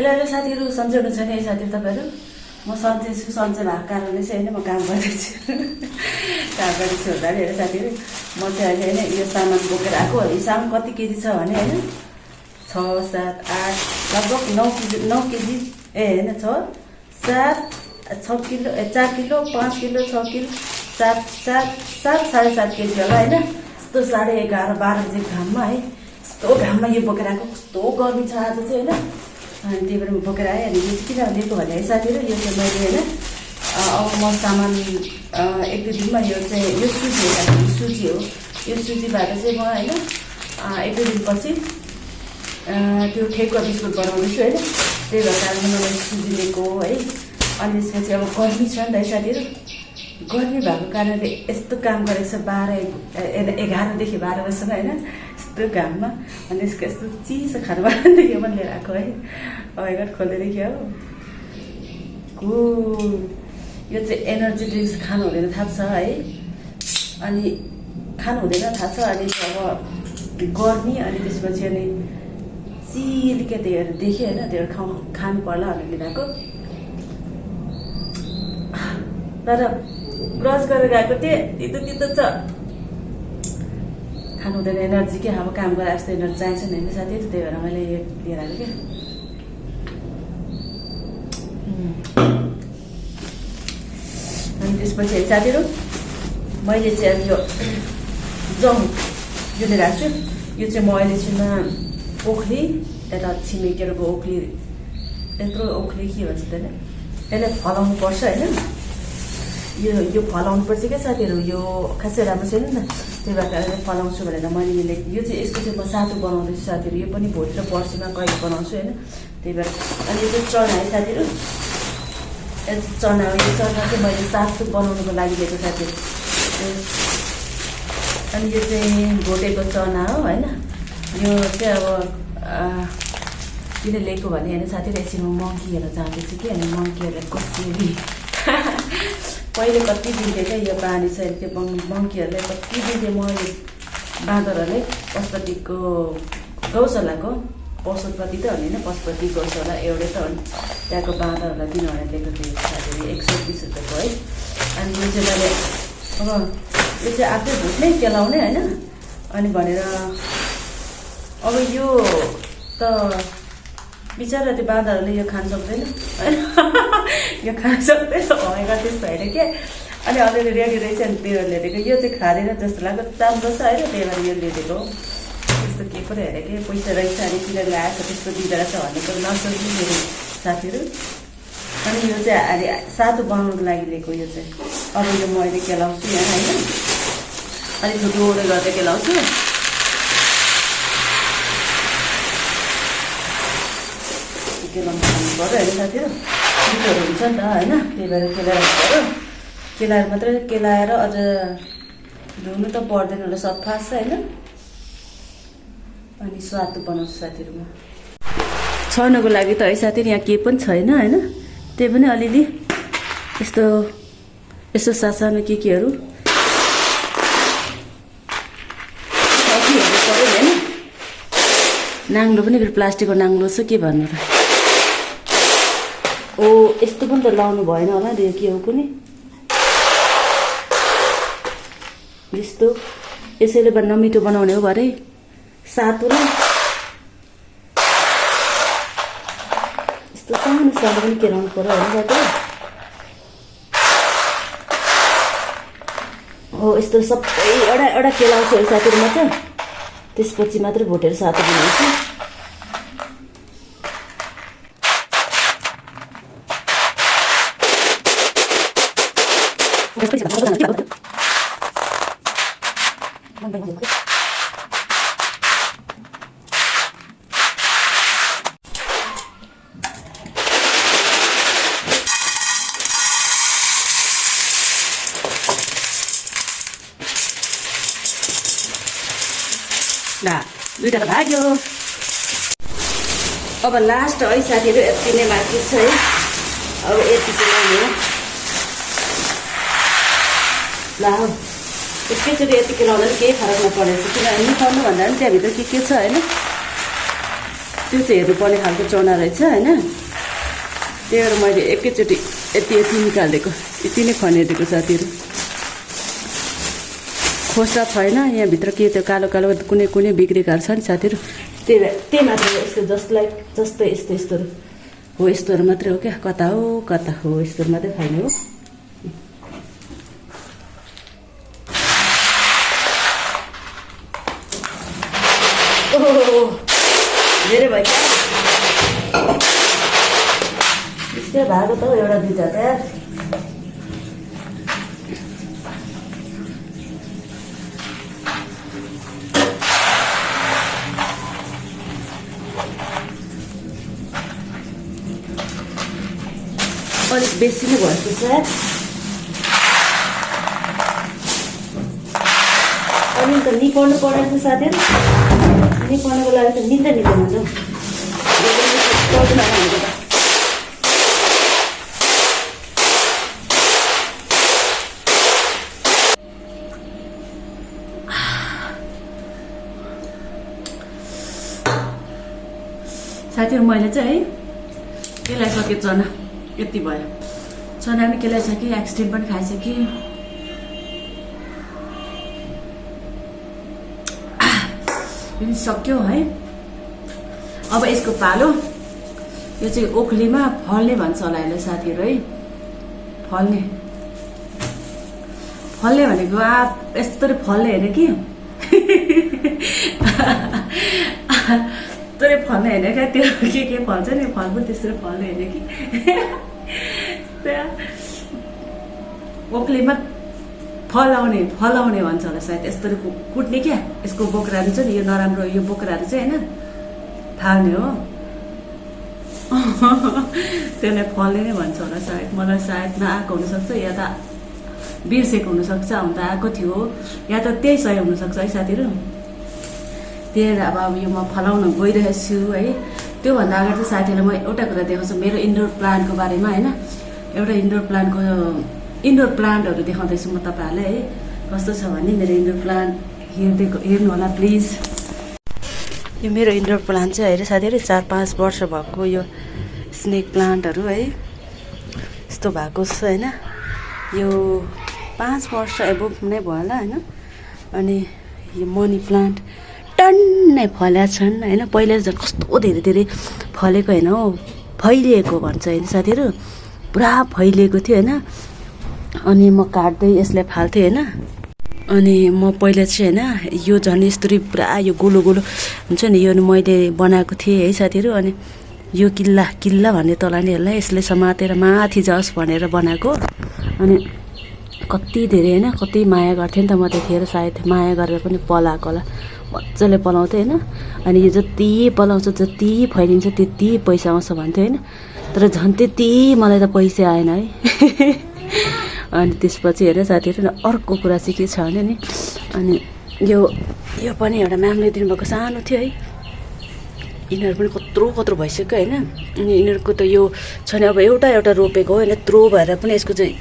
Hello साथीहरू, सन्चै हुनुहुन्छ नि है साथीहरू तपाईँहरू? म सन्चै छु। सन्चै भएको कारणले चाहिँ होइन म काम गर्दैछु। काम गर्दैछु हुँदा नि हेर साथीहरू, म चाहिँ अहिले होइन यो सामान बोकेर आएको। यो सामान कति केजी छ भने होइन 6, 7, 8 लगभग 9 केजी होइन 6, 7, 6 kilo 4 kilo 5 kilo 6 kilo 7, 7.5 KG होला होइन। यस्तो 11:30 12 बजे घाममा है, यस्तो घाममा यो बोकेर आएको। कस्तो गर्मी छ आज चाहिँ होइन। अनि त्यही भएर म बोकेर आएँ। अनि यो चाहिँ किन लिएको भने है साथीहरू, यो चाहिँ मैले होइन अब म सामान 1-2 दिनमा यो चाहिँ यो सुजी हो साथीहरू, सुजी हो। यो सुजीबाट चाहिँ म होइन 1-2 दिनपछि त्यो ठेकुवा बिस्कुट बनाउँदैछु होइन। त्यही भएर कारणले मैले सुजी लिएको है। अनि त्यसपछि अब गर्मी छ नि त है साथीहरू, गर्मी भएको कारणले यस्तो काम गरेको छ 11:30 बजीसम्म होइन, यस्तो घाममा। अनि यसको यस्तो चिसो खानु भनेदेखि मैले लिएर आएको है। अगाडि खोल्दै देखियो यो चाहिँ एनर्जी ड्रिङ्क्स खानु हुँदैन थाहा छ है। अनि खानु हुँदैन थाहा छ। अनि अब गर्मी अनि त्यसपछि अनि चिल्के त्योहरू देखेँ होइन, त्योहरू खानु पर्ला भनेर लिएर आएको। तर ब्रस गरेर गएको थिएँ, तितो छ, खानु हुँदैन। एनर्जी के अब काम गरेर जस्तो एनर्जी चाहिन्छ नि होइन साथीहरू, त्यही भएर मैले यो लिएर आएको क्या। अनि त्यसपछि साथीहरू मैले चाहिँ अब यो जङ यो लिएर आएको छु। यो चाहिँ म अहिले छुमा ओखली यता छिमेकीहरूको ओखली, यत्रो ओखली के भन्छ त यसलाई फलाउनु पर्छ होइन। यो फलाउनु पर्छ क्या साथीहरू, यो खासै राम्रो छैन नि त। त्यही भएर कारणले फलाउँछु भनेर मैले मिलेको। यो चाहिँ यसको चाहिँ म सातु बनाउँदैछु साथीहरू। यो पनि भोलि र पर्सिमा कहिले बनाउँछु होइन। त्यही भएर अनि यो चाहिँ चना है साथीहरू, चना हो। यो चना चाहिँ मैले सातु बनाउनुको लागि लिएको साथीहरू। अनि यो चाहिँ भोटेको चना हो होइन। यो चाहिँ अब किन लिएको भने होइन साथीहरू, एकछिन म मङ्की हेर्न चाहँदैछु कि। अनि मङ्कीहरूलाई कसरी पहिले कति दिन्थेँ क्या यो बानी चाहिँ त्यो मङ्कीहरूलाई कति दिन्थेँ म। यो बाँदरहरूले पशुपतिको गौशालाको, पशुपति त होइन पशुपति गौशाला एउटै त हो नि, त्यहाँको बाँदरहरूलाई दिनु भनेर लिएको थिएँ साथीहरू 120 रुपियाँको है। अनि यो चाहिँ मैले अब यो चाहिँ आफै भुट्ने केलाउने होइन। अनि भनेर अब यो त बिचरा त्यो बाँदरहरूले यो खान सक्दैन होइन, यो खान सक्दैन भएका त्यस्तो होइन क्या। अनि अलिअलि रेडी रहेछ नि त्यो ल्याइदिएको। यो चाहिँ खाँदैन जस्तो लाग्यो, राम्रो छ होइन, त्यही भएर यो ल्याइदिएको। त्यस्तो के पनि हेरेको पैसा रहेछ अनि किन ल्याएछ त्यस्तो दिँदो रहेछ भन्ने कुरो नसोच्नु मेरो साथीहरू। अनि यो चाहिँ अहिले सातु बनाउनुको लागि लिएको। यो चाहिँ अब यो म अहिले केलाउँछु यहाँ होइन, अलिक डोडो गर्दै केलाउँछु। केलाउनु खानु पऱ्यो होइन साथीहरू, मिठोहरू हुन्छ नि त होइन। त्यही भएर केलाएर पऱ्यो, केलाएर मात्रै केलाएर अझ धुनु त पर्दैन होला, सफा छ होइन। अनि स्वाद बनाउँछु साथीहरू म। छर्नको लागि त है साथीहरू यहाँ केही पनि छैन होइन। त्यही पनि अलिअलि यस्तो सानो केहरू हेर्नु पऱ्यो होइन। नाङ्लो पनि फेरि प्लास्टिकको नाङ्लो छ, के भन्नु र। ओ यस्तो पनि त लाउनु भएन होला नि, यो के हो कुनै यस्तो यसैले नमिठो बनाउने हो भरे सातुलाई। यस्तो सानो सानो पनि केलाउनु पर्यो होइन साथीहरू। हो यस्तो सबै एउटा केलाउँछु है साथीहरू म चाहिँ, त्यसपछि मात्रै भोटेर सातु बनाउँछु। दुईटा त भाग्यो। अब लास्ट है साथीहरू, यति नै बाँकी छ है। अब यति चाहिँ हो ल, एकैचोटि यतिकै लाउँदा केही फरक नपरेको छ, किनभने निकाल्नु भन्दा पनि त्यहाँभित्र के छ होइन। त्यो चाहिँ हेर्नुपर्ने खालको चना रहेछ होइन। त्यही भएर मैले एकैचोटि यति निकालिदिएको, यति नै खनिदिएको साथीहरू। खोस्टा छैन यहाँभित्र, के त्यो कालो कालो कुनै बिग्रेकाहरू छ नि साथीहरू, त्यही मात्र हो। यस्तो जस्तै यस्तोहरू हो, यस्तोहरू मात्रै हो क्या। कता हो यस्तोहरू मात्रै खाने हो। धेरै भयो क्या, यस्तै भएको त एउटा दुईवटा त। अलिक बेसी नै भयो सायद, अलि त निकाल्नु परेको छ साथीहरू। निकाल्नुको लागि त निकै हुन्छ। साथीहरू मैले चाहिँ केलाइसकेँ चना, यति भयो। चना पनि केलाइसकेँ, एक्सट्रिम पनि खाइसकेँ। पनि सक्यो है। अब यसको पालो, यो चाहिँ ओखलीमा फल्ने भन्छ होला यसलाई साथीहरू है। फल्ने भनेको यस्तरी फल्ने होइन कि यस्तरी फल्ने होइन क्या, त्यो के फल्छ नि, फल पनि त्यसरी फल्ने होइन कि ओखलीमा फलाउने भन्छ होला सायद। यस्तरी कुट्ने क्या, यसको बोक्राहरू चाहिँ यो नराम्रो, यो बोक्राहरू चाहिँ होइन फाल्ने हो। त्यसलाई फल्ने नै भन्छ होला सायद। मलाई सायद नआएको हुनसक्छ, या त बिर्सेको हुनसक्छ, हुन त आएको थियो, या त त्यही सही हुनसक्छ है साथीहरू। त्यही अब यो म फलाउन गइरहेको छु है। त्योभन्दा अगाडि चाहिँ साथीहरूलाई म एउटा कुरा देखाउँछु मेरो इन्डोर प्लान्टको बारेमा होइन। एउटा इन्डोर प्लान्टहरू देखाउँदैछु म तपाईँहरूलाई है। कस्तो छ भने मेरो इन्डोर प्लान्ट हेर्नु होला प्लिज। यो मेरो इन्डोर प्लान्ट चाहिँ हेर साथीहरू 4-5 वर्ष भएको यो स्नेक प्लान्टहरू है, यस्तो भएको छ होइन। यो 5 वर्ष एबोभ नै भयो होला होइन। अनि यो मनी प्लान्ट टन्नै फलेका छन् होइन। पहिला झन् कस्तो धेरै फलेको होइन हो, फैलिएको भन्छ होइन साथीहरू, पुरा फैलिएको थियो होइन। अनि म काट्दै यसलाई फाल्थेँ होइन। अनि म पहिला चाहिँ होइन यो झन् यस्तरी पुरा यो गोलो हुन्छ नि, यो मैले बनाएको थिएँ है साथीहरू। अनि यो किल्ला भन्ने तल नि यसलाई, यसले समातेर माथि जाओस् भनेर बनाएको। अनि कति धेरै होइन, कति माया गर्थेँ नि त म त्यतिखेर, सायद माया गरेर पनि पलाएको होला, मजाले पलाउँथेँ होइन। अनि यो जति पलाउँछ, जति फैलिन्छ त्यति पैसा आउँछ भन्थ्यो होइन। तर झन् त्यति मलाई त पैसा आएन है। अनि त्यसपछि हेरेर साथीहरू अर्को कुरा चाहिँ के छ भने नि, अनि यो पनि एउटा म्यामले दिनुभएको सानो थियो है। यिनीहरू पनि कत्रो भइसक्यो होइन। अनि यिनीहरूको त यो छ नि, अब एउटा रोपेको हो होइन, यत्रो भएर पनि यसको चाहिँ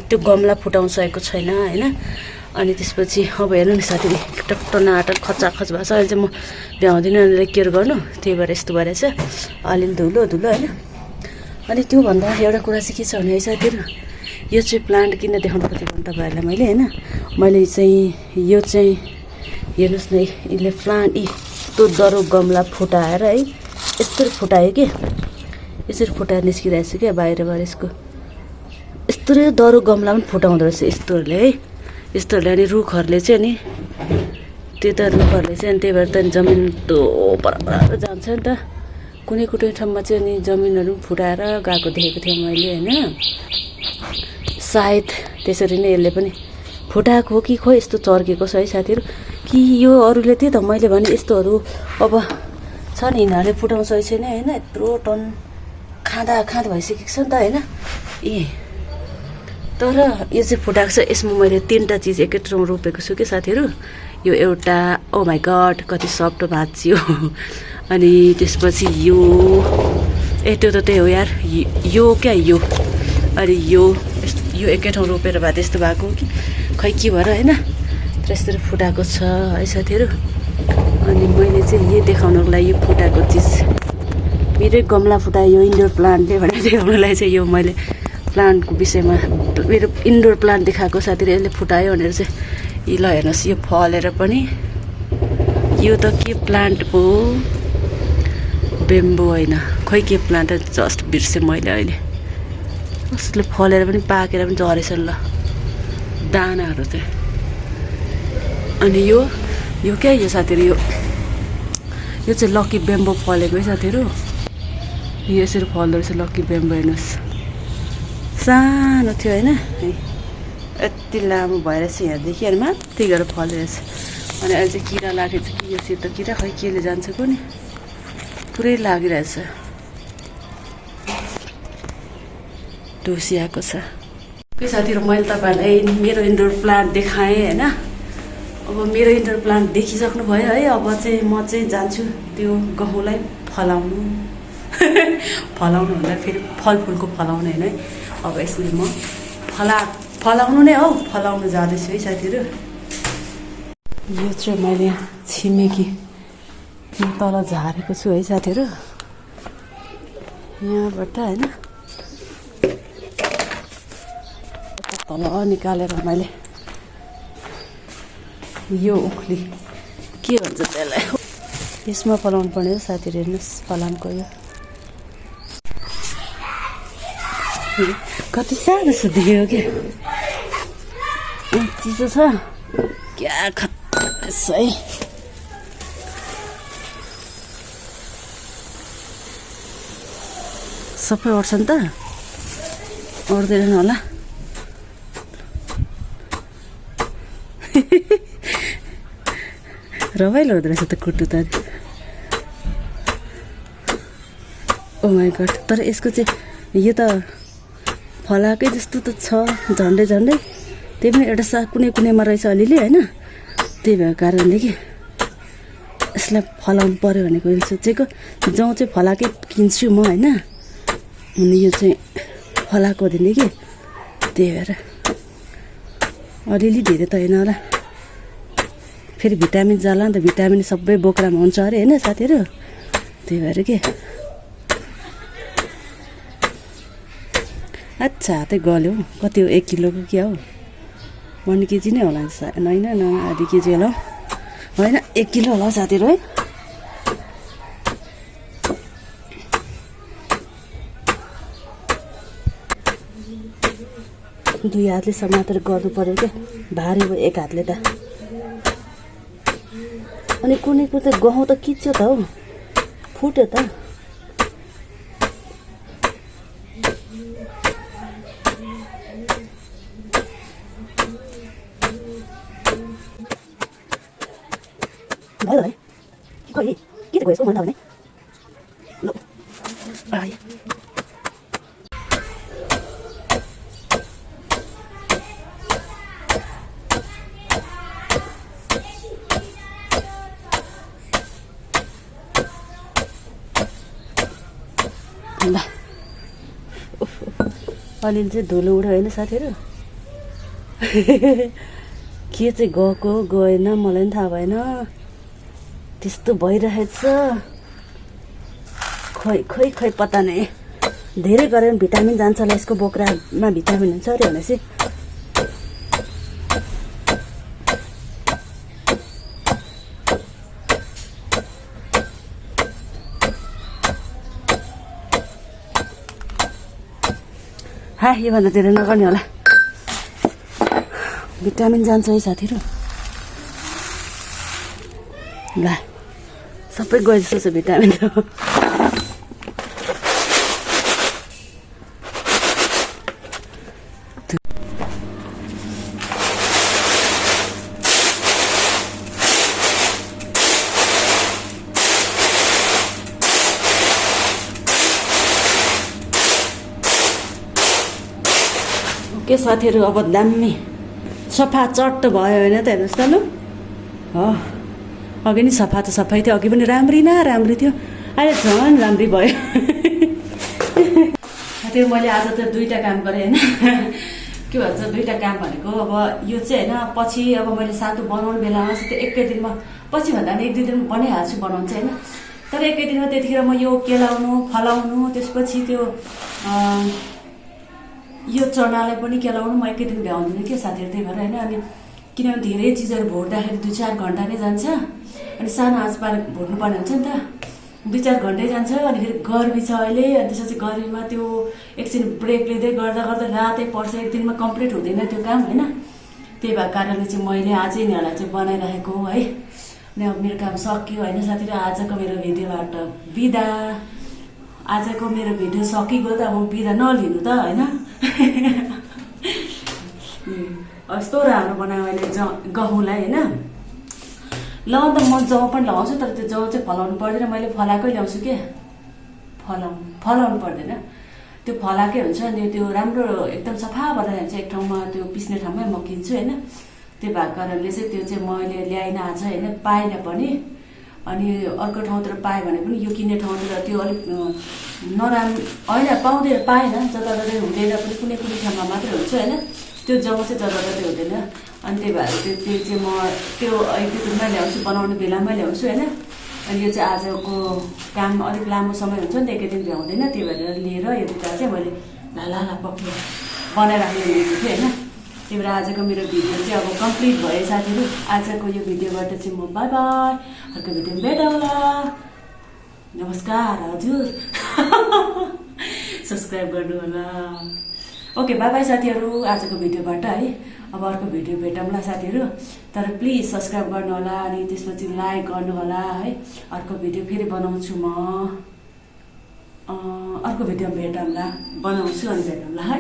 त्यो गमला फुटाउन सकेको छैन होइन। अनि त्यसपछि अब हेर्नु नि साथीले टनाटन खचाखच भएको छ। अहिले चाहिँ म भ्याउँदिनँ यसलाई केयर गर्नु, त्यही भएर यस्तो भएर चाहिँ अलिअलि धुलो होइन। अनि त्योभन्दा एउटा कुरा चाहिँ के छ भने है साथीहरू, यो चाहिँ प्लान्ट किन देखाउनु पर्छ भने तपाईँहरूलाई मैले होइन, मैले चाहिँ यो चाहिँ हेर्नुहोस् न, यसले प्लान्ट यस्तो दरो गमला फुटाएर है, यस्तरी फुटायो कि, यसरी फुटाएर निस्किरहेको छ क्या बाहिरबाट। यसको यस्तरी दरो गमला पनि फुटाउँदो रहेछ यस्तोहरूले है, यस्तोहरूले। अनि रुखहरूले चाहिँ नि, त्यो त रुखहरूले चाहिँ, अनि त्यही भएर त जमिन त बराबर जान्छ नि त। कुनै ठाउँमा चाहिँ अनि जमिनहरू पनि फुटाएर गएको देखेको थिएँ मैले होइन। सायद त्यसरी नै यसले पनि फुटाएको हो कि खोइ यस्तो चर्केको छ है साथीहरू। कि यो अरूले त्यही त मैले भने यस्तोहरू अब छ नि, यिनीहरूले फुटाउँछ छैन होइन। यत्रो टन खाँदा भइसकेको छ नि त होइन। तर यो चाहिँ फुटाएको छ। यसमा मैले 3टा चिज एकै ठाउँमा रोपेको छु कि साथीहरू। यो एउटा, ओ माई गड कति सफ्ट भाँचियो। अनि त्यसपछि यो त्यो त त्यही हो यार, यो क्या यो। अनि यो एकै ठाउँ रोपेर भए त्यस्तो भएको कि खै के भएर होइन। तर यस्तरी फुटाएको छ है साथीहरू। अनि मैले चाहिँ यही देखाउनको लागि यो फुटाएको चिज मेरै गमला फुटायो यो इन्डोर प्लान्टले भनेर देखाउनलाई चाहिँ यो मैले प्लान्टको विषयमा मेरो इन्डोर प्लान्ट देखाएको साथीले यसले फुटायो भनेर चाहिँ ल हेर्नुहोस् यो फलेर पनि यो त के प्लान्ट हो बेम्बो होइन खोइ के प्लान्ट जस्ट बिर्सेँ मैले अहिले कसले फलेर पनि पाकेर पनि झरेछ ल दानाहरू चाहिँ अनि यो क्या यो साथीहरू यो चाहिँ लक्की बेम्बो फलेको है साथीहरू यो यसरी फल्दो रहेछ लक्की बेम्बो हेर्नुहोस् सानो थियो होइन यति लामो भएर चाहिँ यहाँदेखि अनि माथि गएर फलेछ अनि अहिले चाहिँ किरा लागेको छ कि यो सेतो किरा खै केले जान्छ कुनै पुरै लागिरहेछ ढुसिआएको छ के साथीहरू मैले तपाईँहरूलाई मेरो इन्डोर प्लान्ट देखाएँ होइन अब मेरो इन्डोर प्लान्ट देखिसक्नु भयो है अब चाहिँ म चाहिँ जान्छु त्यो गहुँलाई फलाउनु फलाउनु भन्दा फेरि फलफुलको फलाउने होइन है अब यसले म फलाउनु नै हौ फलाउनु जाँदैछु है साथीहरू यो चाहिँ मैले यहाँ छिमेकी तल झारेको छु है साथीहरू यहाँबाट होइन तल निकालेर मैले यो उख्ली के भन्छ त्यसलाई यसमा फलाउनु पर्ने हो साथीहरू हेर्नुहोस् फलामको यो कति सानो सुधियो क्या चिसो छ क्या खत्स है सबै अट्छ नि त अट्दैन होला रमाइलो हुँदो रहेछ त कुट्टु त ओ माई गड तर यसको चाहिँ यो त फलाएकै जस्तो त छ झन्डै झन्डै त्यही पनि एउटा साग कुनैमा रहेछ अलिअलि होइन त्यही भएको कारणले कि यसलाई फलाउनु पऱ्यो भनेको मैले सोचेको जौँ चाहिँ फलाएकै किन्छु म होइन अनि यो चाहिँ फलाएको दिने कि त्यही भएर अलिअलि धेरै त होइन होला फेरि भिटामिन जाला नि त भिटामिन सबै बोक्रामा हुन्छ अरे होइन साथीहरू त्यही भएर के अच्छा हातै गल्यो कति हो 1 किलोको क्या हो 1 केजी नै होला होइन न आधी केजी होला होइन 1 किलो होला साथीहरू है दुई हातले समातेर गर्नु पर्यो क्या भारी भयो एक हातले त अनि कुनै त गहुँ त किच्यो त हौ फुट्यो त भयो है खोइ के त गयो यसको मन थाहा ल आयो ल अलिअलि चाहिँ धुलो उड्यो होइन साथीहरू के चाहिँ गएको गएन मलाई पनि थाहा भएन त्यस्तो भइरहेछ खोइ पत्ता नै धेरै गरेर भिटामिन जान्छ होला यसको बोक्रामा भिटामिन हुन्छ अरे भनेपछि हा योभन्दा धेरै नगर्ने होला भिटामिन जान्छ है साथीहरू ल सबै गए जस्तो छ भिटामिन त के साथीहरू अब दामी सफा चट्ट भयो होइन त हेर्नुहोस् त लु हो अघि नि सफा त सफाइ थियो अघि पनि राम्री थियो अहिले झन् राम्री भयो साथीहरू मैले आज त 2टा काम गरेँ होइन के भन्छ 2टा काम भनेको अब यो चाहिँ होइन पछि अब मैले सातु बनाउने बेलामा चाहिँ एकै दिनमा पछि भन्दा पनि 1-2 दिन बनाइहाल्छु बनाउँछ होइन तर एकै दिनमा त्यतिखेर म यो केलाउनु फलाउनु त्यसपछि त्यो यो चनालाई पनि केलाउनु म एकै दिन भ्याउँदिनँ के साथीहरू, त्यही भएर होइन। अनि किनभने धेरै चिजहरू भोट्दाखेरि 2-4 घन्टा नै जान्छ, अनि सानो आँच पारेर भोट्नुपर्ने हुन्छ नि त, 2-4 घन्टै जान्छ। अनि फेरि गर्मी छ अहिले, अनि त्यसपछि गर्मीमा त्यो एकछिन ब्रेक लिँदै गर्दा गर्दा रातै पर्छ, एक दिनमा कम्प्लिट हुँदैन त्यो काम होइन। त्यही भएको कारणले चाहिँ मैले आजै यिनीहरूलाई चाहिँ बनाइराखेको हो है। अनि अब मेरो काम सकियो होइन साथीहरू, आजको मेरो भिडियोबाट बिदा। आजको मेरो भिडियो सकिगयो त अब बिदा नलिनु त होइन। यस्तो राम्रो बनायो अहिले गहुँलाई होइन। ल अन्त म जौ पनि लगाउँछु, तर त्यो जौ चाहिँ फलाउनु पर्दैन, मैले फलाएकै ल्याउँछु के, फलाउनु पर्दैन, त्यो फलाएकै हुन्छ। अनि त्यो राम्रो एकदम सफा भएर जान्छ, एक ठाउँमा त्यो पिस्ने ठाउँमै म किन्छु होइन। त्यो भएको कारणले चाहिँ त्यो चाहिँ मैले ल्याइनँ आज होइन, पाइनँ पनि। अनि अर्को ठाउँतिर पाएँ भने पनि यो किन्ने ठाउँतिर त्यो अलिक नराम्रो होइन, पाउँदैन, पाएन, जताततै हुँदैन पनि, कुनै कुनै ठाउँमा मात्रै हुन्छ होइन। त्यो जौ चाहिँ जताततै हुँदैन। अनि त्यही भएर त्यो चाहिँ म त्यो एक दिनमा ल्याउँछु, बनाउने बेलामा ल्याउँछु होइन। अनि यो चाहिँ आजको काम अलिक लामो समय हुन्छ नि त, एकै दिन भ्याउँदैन, त्यही भएर लिएर यो दुईवटा चाहिँ मैले लाला पक्रियो बनाइराख्ने थिएँ होइन। त्यही भएर आजको मेरो भिडियो चाहिँ अब कम्प्लिट भयो साथीहरू। आजको यो भिडियोबाट चाहिँ म बाई बाई, अर्को भिडियोमा भेटौँला, नमस्कार हजुर। सब्सक्राइब गर्नु होला। ओके बाई बाई साथीहरू आजको भिडियोबाट है। अब अर्को भिडियो भेटौँला साथीहरू, तर प्लिज सब्सक्राइब गर्नु होला, अनि त्यसपछि लाइक गर्नु होला है। अर्को भिडियो फेरि बनाउँछु म, अर्को भिडियोमा भेटौँला, बनाउँछु अनि भेटौँला है।